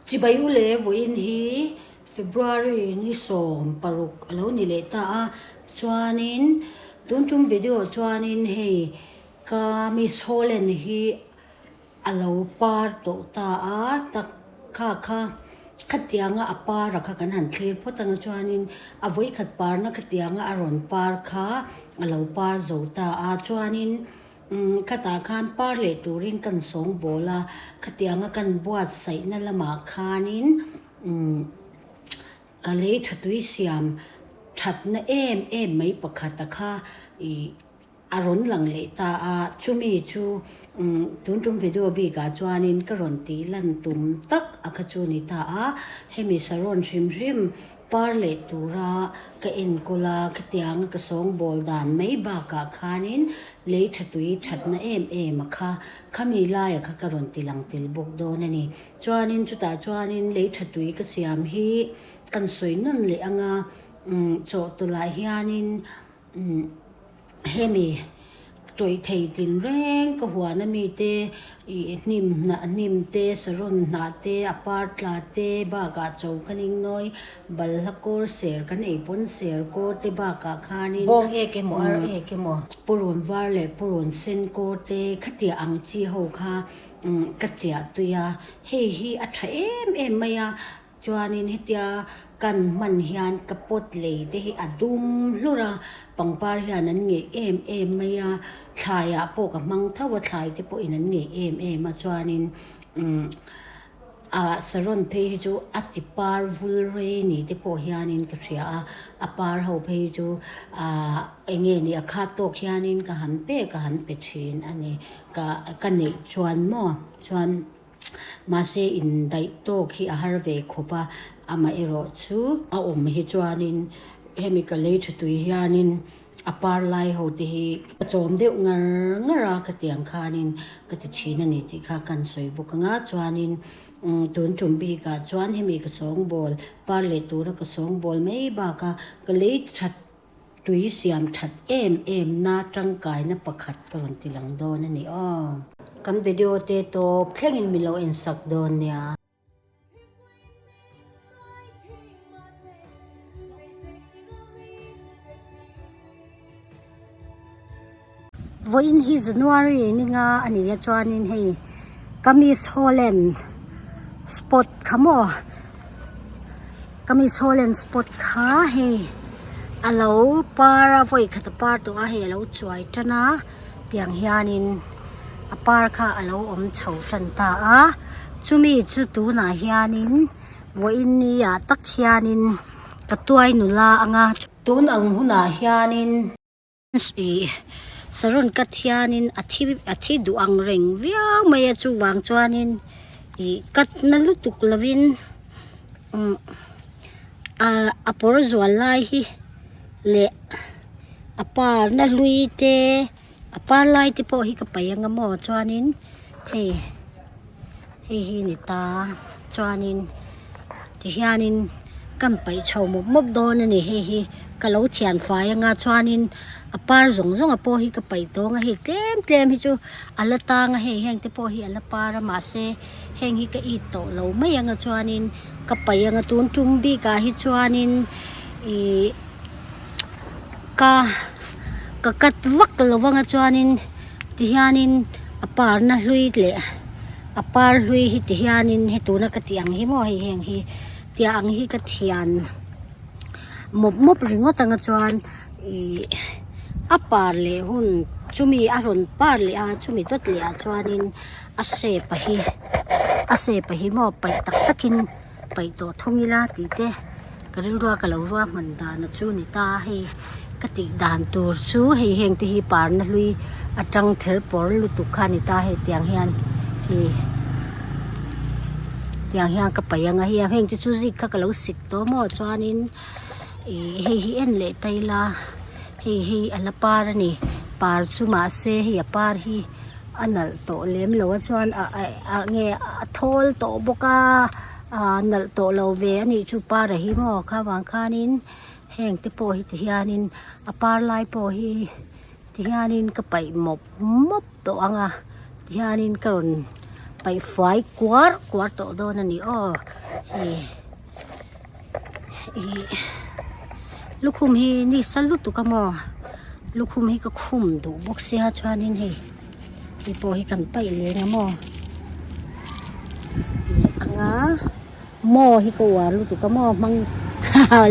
Chibai u leh vawiin hi February ni 16 a lo ni leh ta a, chuanin tun tum video chuanin hei ka Miss Holland hi A lo par tawh ta a, tak kha kha khatianga a par a kha kan han thlir phawt ang a chuanin a vawikhat parna khatianga a rawn par kha a lo par zo ta a chuanin umm khatah khan par leh turin kan sawngbawl a khatianga kan buatsaihna lamah khanin umm ka lei tha tui siam thatna em em mai pakhat a kha ih. A rawn lang leh ta a, chumi chu tun tum video bikah chuanin ka rawn tih lan tum tak a kha chu ni ta a, hemi saron hrim hrim par leh tura ka enkawl a, khatianga ka sawngbawl dan mai bakah khanin lei tha tui thatna em em a kha, khami laia kha ka rawn ti lang tel bawk dawn a ni. Chuanin chutah chuanin lei tha tui ka siam hi kan sawi nawn leh anga chawhtawlh hianin Hemi tawih thei tinreng ka huan ami te ih hnim hnah hnim te saron hnah te a par tla te bakah chaw ka ning nawi balhla kawr ser kan ei pawn ser kawr te bakah khanin Bawng ek emaw ar ek emaw. Purun var leh purun sen kawr te khatiah ang chi ho kha ka chiah tui a hei hi a tha em em mai a. Chuanin hetia kan hman hian ka pot lei te hi a dum hlur a, pangpar hian an ngeih em em mai a, thlaiah pawh ka hmang tho a, thlai te pawhin an ngeih em em a, chuanin umm ah saron phei hi chu a ti par vul rei ni te pawh hianin ka hria a, a par ho phei hi chu ah eng nge ni a khat tawk hianin ka han pe ka han pe thin a ni, ka ka neih chuan maw chuan. Mahse indaih tawk hi a har ve khawp a, amaherawh chu a awm hi chuanin hemi ka lei tha tui hianin a par lai ho te hi ka chawm deuh ngar ngar a khatiang khanin ka ti thin a ni tih kha kan sawi bawk ang a, chuanin tun tum bikah chuan hemi ka sawngbawl par leh tura ka sawngbawl mai baka ka lei that Tui siam that em em na tangkaina pakhat ka rawn ti lang dawn a ni aw. Kan video te tawp thlengin min lo en sak dawn nia. Vawiin hi January ni nga a ni a chuanin hei Kamis Holland spot kha maw Kamis Holland spot kha hei a lo par a vawi khat a par tawh a hei a lo chuai tan a tiang hianin a par kha a lo awm chho tan ta a chumi chu tunah hianin vawiin ni ah tak hianin ka tuai nula anga tun ang hunah hianin. Ih saron cut hianin a thi a thi duh ang reng viau mai a chuvang chuanin ih cut na lutuk lovin umm ah a pawr zual lai hi leh a par na hlui te a par lai te pawh hi ka paih anga maw chuanin hei. Hei hi ni ta chuanin tihianin kan paih chho mawp mawp dawn a ni hei hi ka lo thian fai anga chuanin a par zawng zawng a pawh hi ka paih tawng a hei tlem tlem hi chu a la tang a hei heng te pawh hi a la par a mahse heng hi ka it tawh lo mai anga chuanin ka paih anga tun tum bikah hi chuanin ihh ka ka cut vak lo vang a chuanin tihianin a parna hlui leh a par hlui hi tihianin he tuna ka tih ang hi maw hei heng hi tiah ang hi ka thian mawp mawp ringawt anga chuan ih a par leh hun chumi a rawn par leh a chumi dawt leh ah chuanin a shape a hi a shape a hi maw paih tak takin. Paih tawh thung ila tih te ka rilrua ka lo ruahman dan a chu ni ta a hei ka tih dan tur chu hei heng te hi parna hlui atang ther pawr lutuk kha a ni ta hei tiang hian hei tiang hian ka paih ang a hei heng te chu zik kha ka lo sik tawh maw chuanin ih hei hi en leh ta ila hei hi a la par a ni par chu mahse hei a par hi. A nalh tawh lem lo a chuan ah eh ah nge a thawl tawh bawk a ah nalh tawh lo ve a nih chu par a hi maw kha vang khanin heng te pawh hi ti hianin a par lai pawh hi ti hianin ka paih mawp mawp tawh ang a ti hianin ka rawn paih. paih fai kuar kuar tawh dawn a ni aw hei ih lukhum hi ni sa lutuk a maw lukhum hi ka khum duh bawk sia chuanin hei hei pawh hi kan paih leng a maw leh anga maw hi ka uar lutuk a maw hmang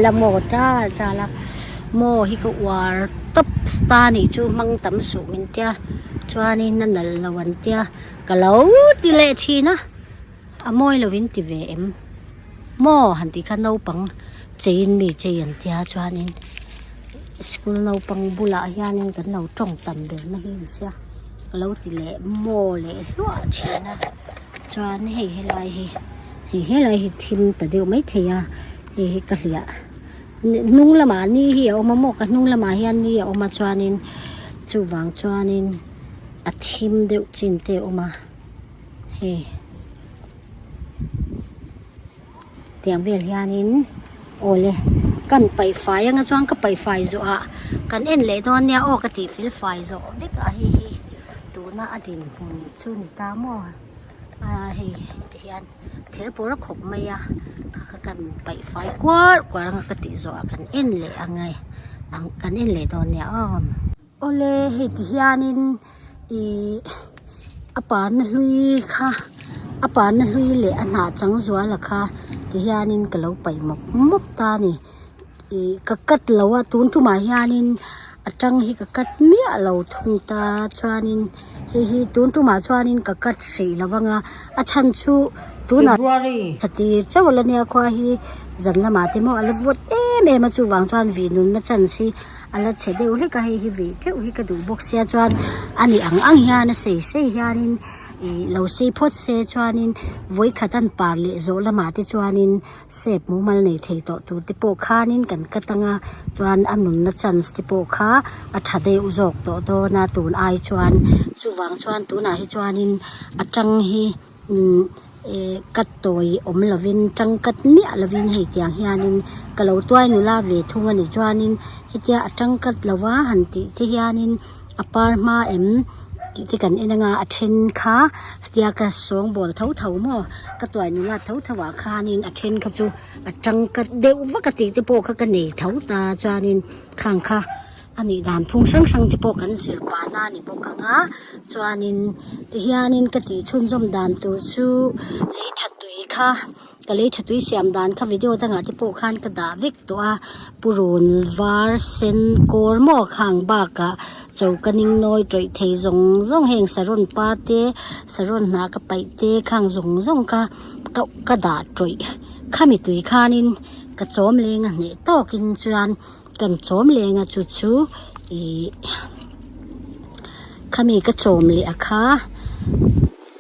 la maw tal tal a maw hi ka uar tawp ta nih chu hmang tam suh min tia chuanin a nalh lo an tia ka lo ti leh thin a a mawi lovin ti ve em maw han tih kha naupang cheiin mi chei an tia chuanin school naupang bulah hianin kan lo tawng tam ber na hi ni sia ka lo ti leh maw leh hluah thin a chuan hei helai hi hei helai hi thim ta deuh maithei a hei hi ka hliah hnung lamah ni hi a awm a maw ka hnung lamah hian ni a awm a chuanin chuvang chuanin a thim deuh chin te a awm a hei tiang vel hianin awle kan paih fai anga chuan ka paih fai zawh ah kan en leh dawn nia aw ka tih fel fai zawh vek a hei hi tuna a dinhmun chu ni ta maw a hei ti hian ther pawr a khawp mai a kha kha kan paih fai kuar kuar anga ka tih zawh ah kan en leh ang e kan en leh dawn nia aw. Awle hei ti hianin ihh a parna hlui kha a parna hlui leh a hnah chang zuala kha ti hianin ka lo paih mawp mawp ta a ni ihh ka cut lo a tun tumah hianin a tang hi ka cut miah lo thung ta chuanin hei hi tun tumah chuanin ka cut hrih lo vang a a chhan chu tunah tha tir chauh a la nia khua hi zan lamah te maw a la vawt em em a chuvang chuan vih nunna chance hi. A la chhe deuh hlek a hei hi vih teuh hi ka duh bawk sia chuan a ni ang ang hian a sei sei hianin ih lo sei phawt se chuanin vawikhat an par leh zawh lamah te chuanin sep mumal nei thei tawh tur te pawh khanin kan cut anga chuan a nunna chance te pawh kha a tha deuh zawk tawh dawn a tun ai chuan chuvang chuan tunah hi chuanin a tang hi. Umm eh ka tawi awm lovin tangkat miah lovin hei tiang hianin ka lo tuai nula ve thung a ni chuanin hetia a tangkat lova han tih te hianin a par hma em tih te kan en anga a then kha hetia ka sawngbawl tho tho maw ka tuai nula tho tho ah khanin a then kha chu a tangkat deuh vak a tih te pawh kha ka nei tho ta chuanin khang kha. A nih dan phung hrang hrang te pawh kan zir pah na a ni bawk ang a chuanin tihianin ka tih chhunzawm dan tur chu lei tha tui kha ka lei tha tui siam dan kha video dangah te pawh khan ka dah vek tawh a purun var sen kawr maw khang bakah choka ning nawi tawih thei zawng zawng heng saron par te saron hnah ka paih te khang zawng zawng kha ka dah tawih khami tui khanin ka chawm leng a hneh tawkin chuan. Kan chawm leng a chu chu ihh khami ka chawm leh a kha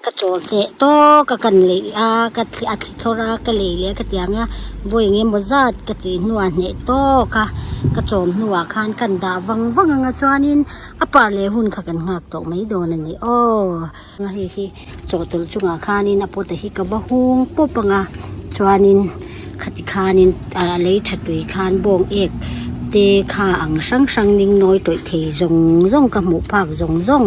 ka chawm hneh tawk a kan leih a ka a thli thawr a ka lei leh a ka ti ang a vawi eng emaw zat ka tih hnuah hneh tawk a ka chawm hnuah khan kan dah vang vang ang a chuanin a par leh hun kha kan nghak tawh mai dawn a ni aw hei hi chawhtawlh chungah khanin a pot a hi ka va hung pawp ang a chuanin khati khanin a lei tha tui khan bawng ek te kha ang hrang hrang ning nawi tawih thei zawng zawng ka hmuh phak zawng zawng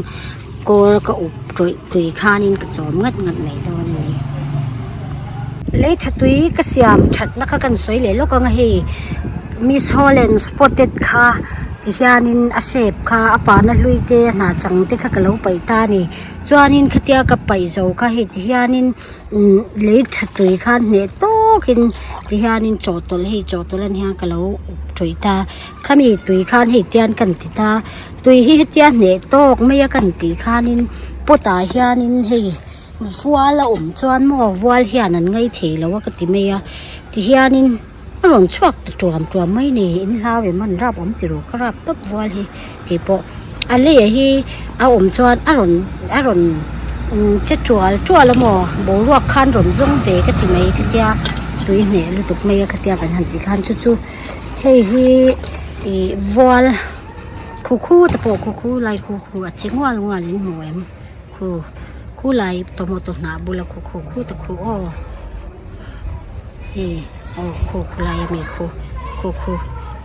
kawl ka up tawih tui khanin ka chawm ngat ngat mai dawn a ni. Lei tha tui ka siam that na kha kan sawi leh lawk ang a hei Miss Holland spotted kha ti hianin a shape kha a pahna hlui te a hnah chang te kha ka lo paih ta a ni. Chuanin khatia ka paih zo kha hei ti hianin umm lei tha tui khan hneh tawkin ti hianin chawhtawlh hei chawhtawlh an hian ka lo up tawih ta khami tui khan hei tian kan ti ta tui hi hetia hneh tawk mai a kan tih khanin pot ah hianin hei vual a awm chuan maw vual hian an ngai thei lo a ka ti mai a ti hianin a rawn chhuak ta tuam tuam mai ni in hlau em an rap awm tiraw ka rap tawp vual hi keipawh a lei hi a awm chuan a rawn a rawn che tual tual a maw boruak khan rawn zawng ve ka ti mai ka tia tui hneh lutuk mai a ka tia kan han tih khan chu chu hei hi ih vual khu khu te pawh khu khu lai khu khu a che ngual ngual in hmu em khu khu lai tomato hnah bula khu khu khu te khu aw. Hei aw khu khu lai ami khu khu khu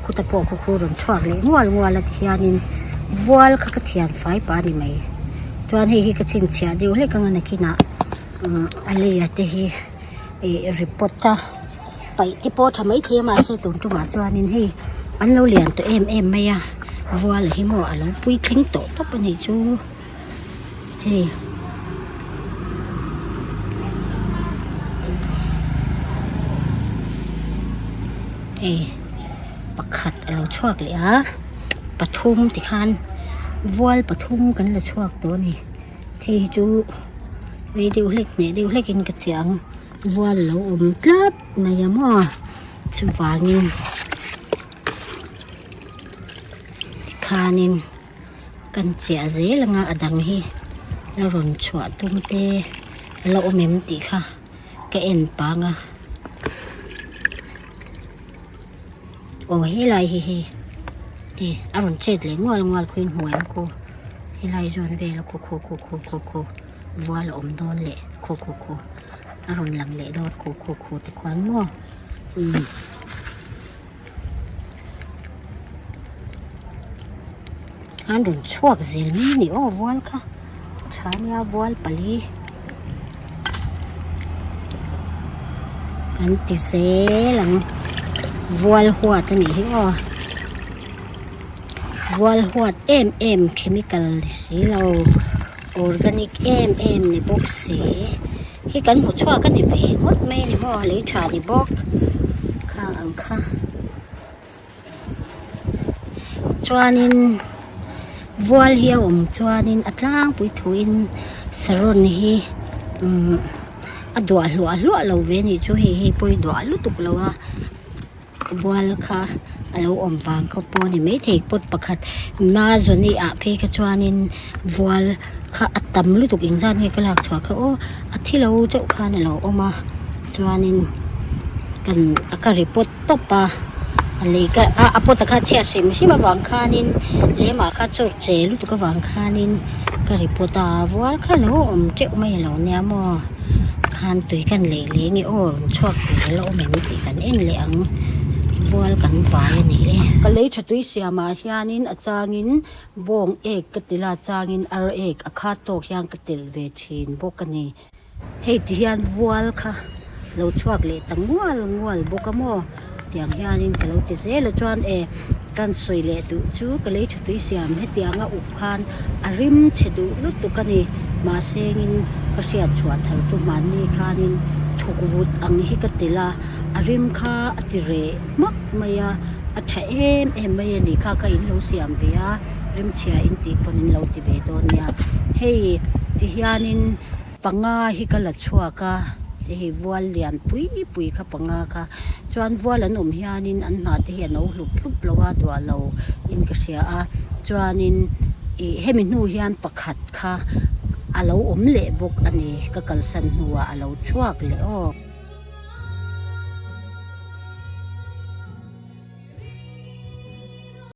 khuta pawh khu khu rawn chhuak leh ngual ngual a ti hianin vual kha ka thian fai pah a ni mai chuan hei hi ka chhinchhiah deuh hlek anga nakinah. Umm a lei a te hi ih report a paih te pawh a tha maithei a mahse tun tumah chuanin hei an lo lian tawh em em mai a vual hi maw a lo puitling tawh tawp a nih chu hei. Hei pakhat a lo chhuak leh a pathum tikhan vual pathum kan la chhuak tawh a ni. Hei hi chu rei deuh hlek hneh deuh hlek in ka chiah ang vual a lo awm tlat mai a maw chuvangin tikhanin kan chiah zel anga a dang hi la rawn chhuah tum te a la awm em tih kha ka en pang a aw helai hi hei eh a rawn chet leh ngual ngual khuin hmu em khu helai zawn vel a khu khu khu khu khu khu vual a awm dawn leh khu khu khu a rawn lang leh dawn khu khu khu tikhuan maw umm. An rawn chhuak zel mai a ni aw vual kha tha nia vual pali kan ti zel ang vual huat a nih hi aw vual huat em em chemical ni si lo organic em em ni bawk si hi kan hmu chhuak a ni ve ngawt mai a ni maw lei tha ni bawk khang ang kha. Chuanin vual hi a awm chuanin a tlangpui thuin saron hi umm a duah hluah hluah lo ve anih chu hei hei pawh hi duah lutuk lo a vual kha a lo awm vang kha pawh a ni maithei pot pakhat mazawni ah phei kha chuanin vual kha a tam lutuk engzat nge ka lak chhuah kha aw a thi lo chauh khan a lo awm a chuanin kan ka report. Tawp a, a lei ka a a pot a kha chhiat hrim hrim avang khanin lemah kha chawr che lutuk avang khanin ka report a vual kha lo awm teuh mai alo nia maw khan tui kan lei leh nge aw rawn chhuak tur a la awm em tih kan en leh ang vual kan vai a ni e. Ka lei tha tui siamah hianin a changin bawng ek ka ti la changin ar ek a khat tawk hian ka telh ve thin bawk a ni. Hei ti hian vual kha lo chhuak leh ta ngual ngual bawk a maw tiang hianin ka lo ti zel a chuan e kan sawi leh duh chu ka lei tha tui siam hetiang a up khan a rim chhe duh lutuk a ni mahse engin ka hriat chhuah thar chu hmanni khanin thuk vut ang hi ka tel a a rim kha a ti reh hmak mai a a tha em em mai a ni kha ka in lo siam ve a rimchhia in tih pawn in lo ti ve dawn nia hei ti hianin. Panga hi ka la chhuak a hei vual lian pui pui kha panga kha chuan vual an awm hianin an hnah te hi a no hlup hlup lo a duah lo in ka hria a chuanin ih hemi hnu hian pakhat kha a lo awm leh bawk a ni ka kalsan hnuah a lo chhuak leh aw.